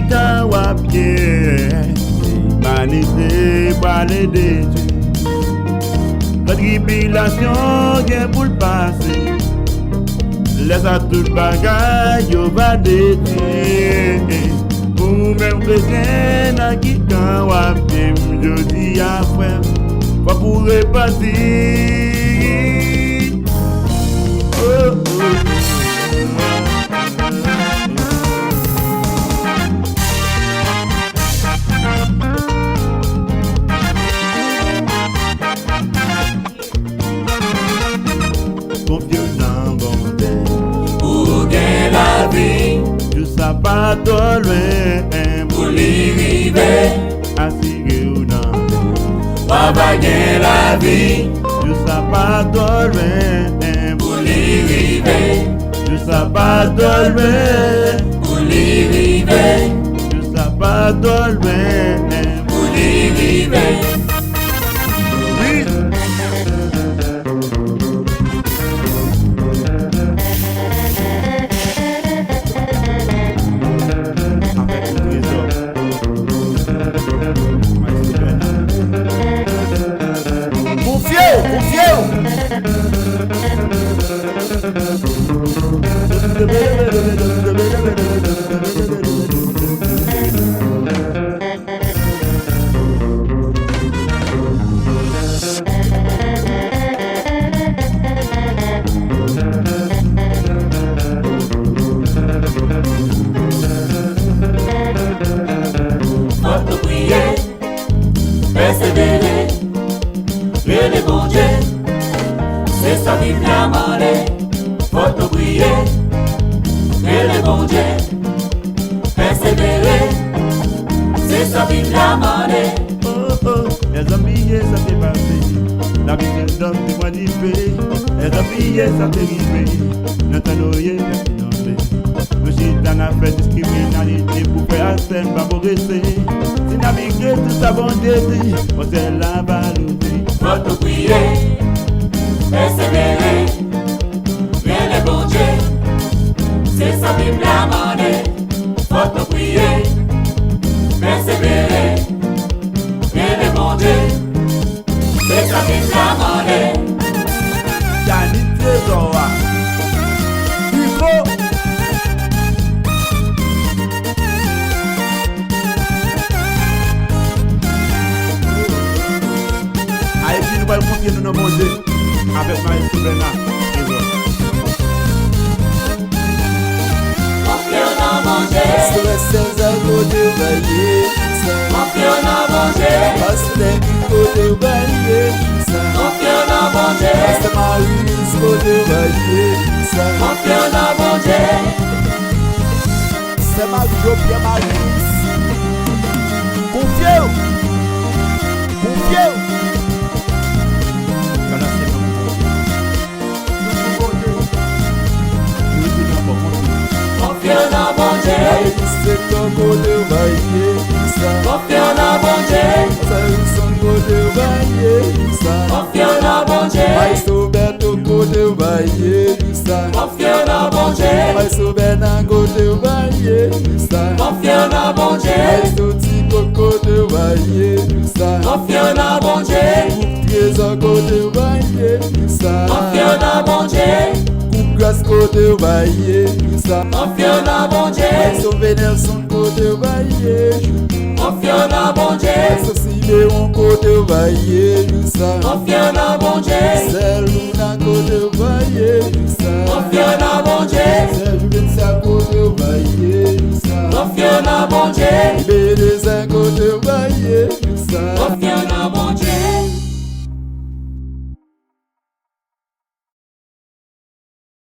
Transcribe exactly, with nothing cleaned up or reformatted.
Sa w ap ye, imanite prale detwi. Gran tribilasyon gen pou l pase. Lè sa tout bagay yo va detwi. Pou ou menm kretyen, nan ki kan w ap viv jodi a, frè m? Fòk ou repanti. Oh, oh. Konfye w nan Bondye pou w gen lavi. Jou sa pa twò lwen pou li rive. Asire w nan w ap gen lavi. Jou sa pa twò lwen pou li rive. Jou sa pa twò lwen pou li rive. Jou sa pa twò lwen pou li rive. Wi. Avèk yon trezò. Konfye w, konfye w. Fòk nou priye, pèsevere, rele Bondye. Se sa Bib la mande. Fòk nou priye, rele Bondye, pèsevere. Se sa Bib la mande. Oh, oh, lèzòm bliye sa te pase. Lavi de lòm te pran dife. Lèzòm bliye sa te rive nan tan Noye, pèp inonde. Nou chita n ap fè diskriminalite pou frè ak sè n pa pwogrese. Si n aplike tout sa Bondye di, pòt syèl la va louvri. Fòk nou priye, pèsevere, rele Bondye. Se sa Bib la mande. Fòk nou priye, pèsevere, rele Bondye. Se sa Bib la mande. Dany Trezò a. Rico. Ayiti, nou pral konfye nou nan Bondye avèk Maestro Bernard Trezò. Konfye w nan Bondye. Pastè César, kote w bay ye, Kisa? Konfye w nan Bondye. Pastè Guy, kote w bay ye, Kisa? Konfye w nan Bondye. Pastè Marius, kote w bay ye, Kisa? Konfye w nan Bondye. Sè Mari, Jopyè Marius. Konfye w. Konfye w. Konfye w nan Bondye. Konfye w nan Bondye. Marie Victor, kote w bay ye, Kisa? Konfye w nan Bondye. Pastè Wilson, kote w bay ye, Kisa? Konfye w nan Bondye. Maestro Berto, kote w bay ye, Kisa? Konfye w nan Bondye. Maestro Bernard, kote w bay ye, Kisa? Konfye w nan Bondye. Maestro Tiko, kote w bay ye, Kisa? Konfye w nan Bondye. Gwoup Trezò, kote w bay ye, Kisa? Konfye w nan Bondye. Gwoup Gras, kote w bay ye, Kisa? Konfye w nan Bondye. Maestro Venelson, kote w bay ye, Kisa? Konfye w nan Bondye. Maestro Simeon, kote w bay ye, Kisa? Konfye w nan Bondye. Sè Luna, kote w bay ye, Kisa? Konfye w nan Bondye. Sè Juvencia, kote w bay ye, Kisa? Konfye w nan Bondye. Ebenezer, kote w bay ye, Kisa? Konfye w nan Bondye.